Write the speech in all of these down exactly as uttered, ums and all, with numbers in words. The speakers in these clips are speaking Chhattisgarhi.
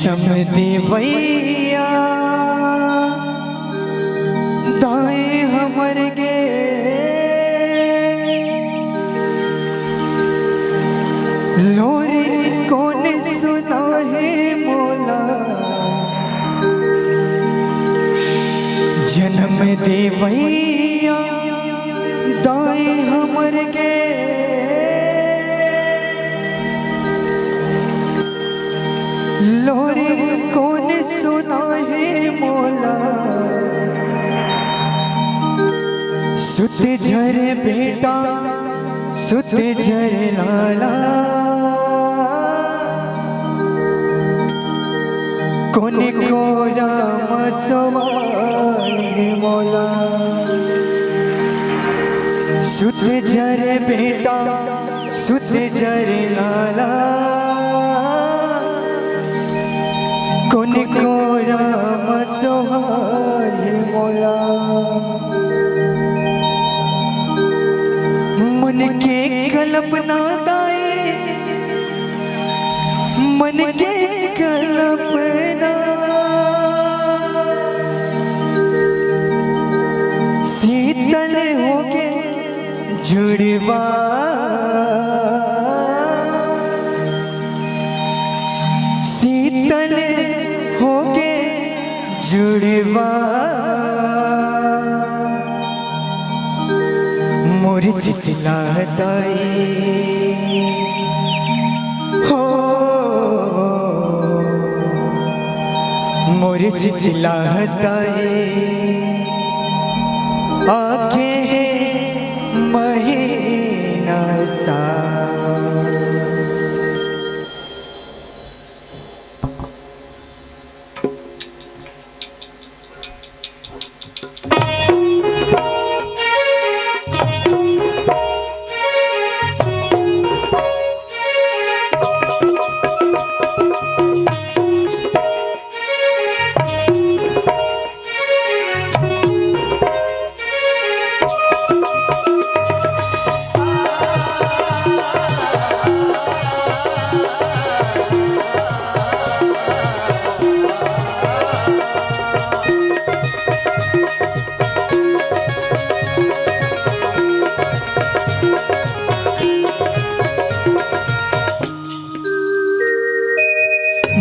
हम देवैया दाएं हमर गे, लोरी कोन सुनाही मोला। जनम देवैया दाएं हमर गे, लोरी कोन सुनाही मोला। सुत झर बेटा, सुत झर लाला, कोन कोरा म सोवाही मोला। सुत झर बेटा, सुत झर लाला, कोन कोरा म सोवाही मोला। मन के कल्पना दाई, मन के कल्पना, शीतल होगे जुड़वा, शीतल होगे जुड़वा। मोर शीतला दाई हो, मोर शीतला दाई, आगे हे महीना सा।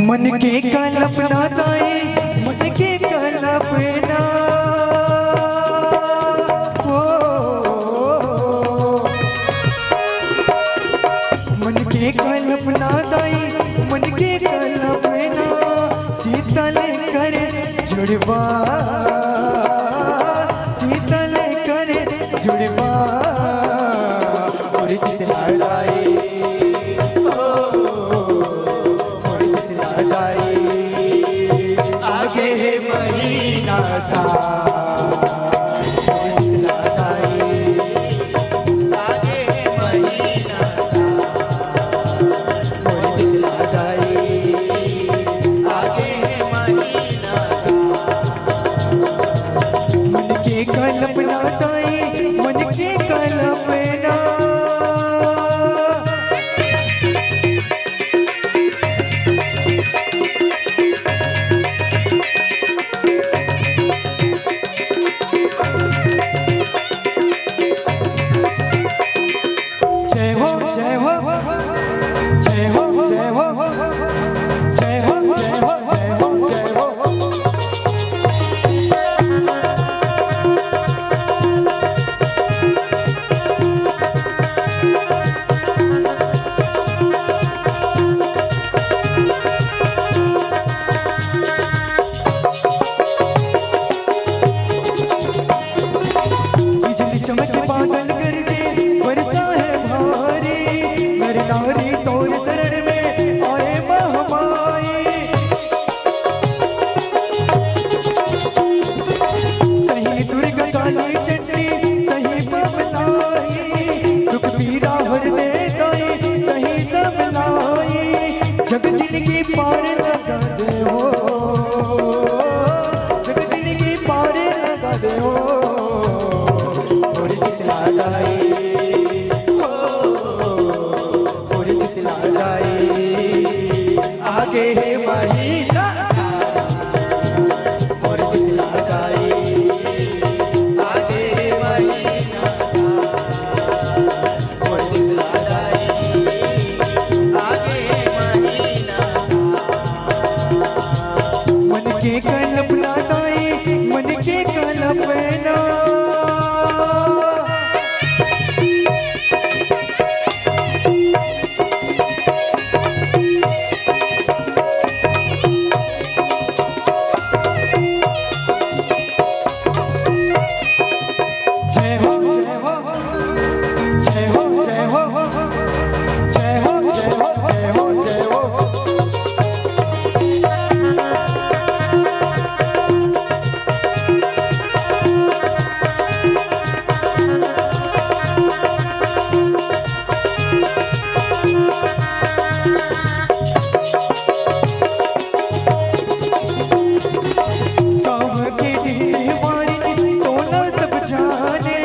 मन के कल्पना दाई, मन के कल्पना। ओ, मन के कल्पना दाई, मन के कल्पना। शीतल करे जुड़वा, शीतल करे जुड़वा। मोर शीतला दाई, ओ, मोर शीतला दाई, आगे हे महीना सा। मोर शीतला दाई, आगे हे महीना सा। मोर शीतला दाई, आगे हे महीना सा। मन के कल्पना दाई, मन के कल्पना। जय हो, जय हो, जय हो, जय हो, जय हो, जय हो, जय हो, जय हो। बिजली चमक बादल गरजे, बरसा है भारी। नर नारी तोर शरण में आए महामाई। कहीं दुर्गा काली चंडी, कहीं बमलाई। दुख पीरा हर दे दाई, कहीं सब लाई। जग जिनगी पार लगा दे हो, जग जिनगी पार लगा दे हो। मोर शीतला दाई, ओ, मोर शीतला दाई, आगे हे महीना के कल्पना दाई, मन के कल्पना। जय हो, जय हो, जय हो, जय हो। जय हो, जय हो, जय हो, जय हो। गाँव के दिन वारी तोला सब जाने,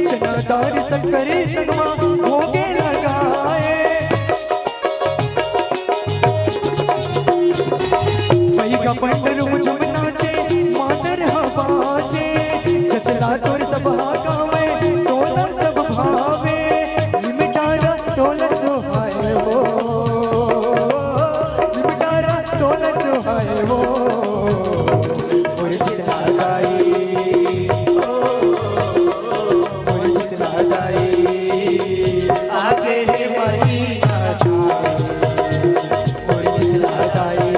चना दार शक्कर संगमा भोगे लगाए। भई का पंडरू झुम नाचे, मादर ह बाजे, जसला तोर सब हा गावे, तोला सब भावे। निमटारा तोला सुहाए हो, निमटारा तोला सुहाए हो। मोर शीतला दाई, ओ, मोर शीतला दाई, आगे हे महीना सा। मोर शीतला दाई,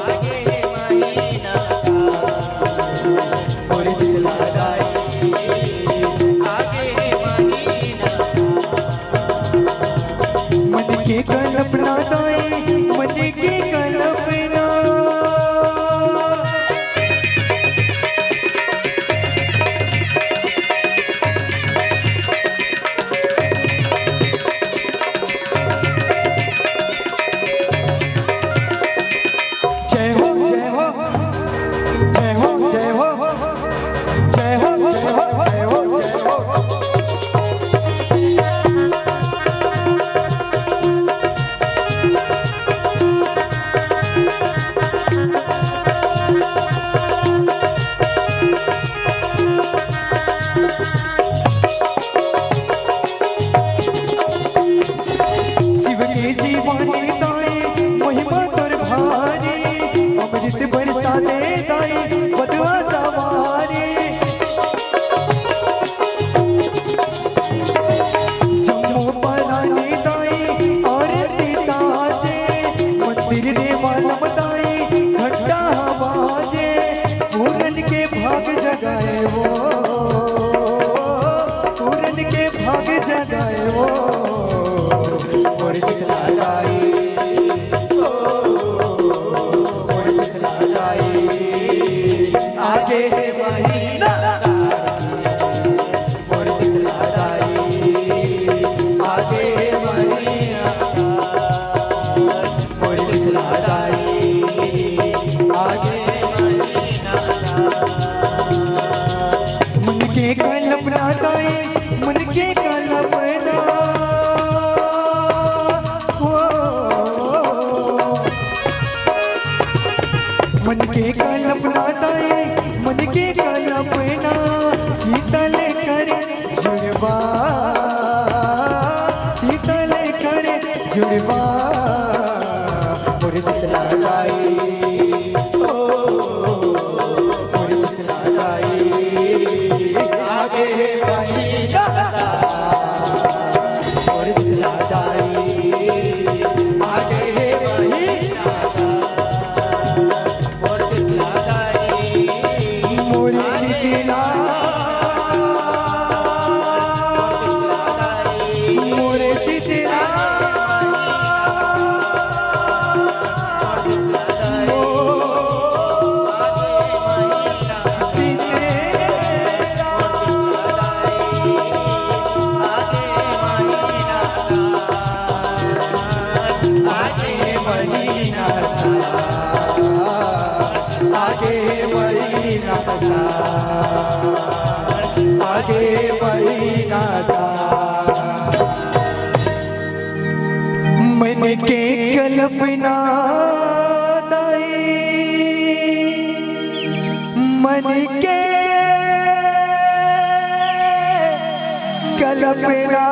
आगे हे महीना सा। मोर शीतला दाई, आगे हे महीना सा। मन के कल्पना दाई, मन के कल्पना। जय हो, जय हो, जय हो, जय हो, जय हो, जय हो, जय हो, जय हो। शिव के शिवानी दाई, महिमा तोर भारी, अमृत बरसा दे दाई, बदवा सवारी। जम्मो परानी दाई, आरती साजे, मंदिर देवालम दाई, घंटा बाजे, पूरन के भाग जगाए वो, पूरन के भाग जगाए वो। मोर शीतला दाई, ओ, मोर शीतला दाई, आगे हे महीना। मोर शीतला दाई, आगे हे महीना। मोर शीतला दाई, आगे हे महीना। मन के कल्पना दाई, मन के कल्पना। ओ, मन के कल्पना दाई, मन के कल्पना। शीतल करे जुड़वा, शीतल करे जुड़वा। मोर शीतला दाई, ओ, मोर शीतला दाई, आगे हे महीना। मोर शीतला दाई, आगे हे महीना। मोर शीतला दाई, मोर शीतला, मोर शीतला। आगे महीना सा, आगे महीना सा, आगे महीना सा। मन के कल्पना दाई, मन के कल्पना।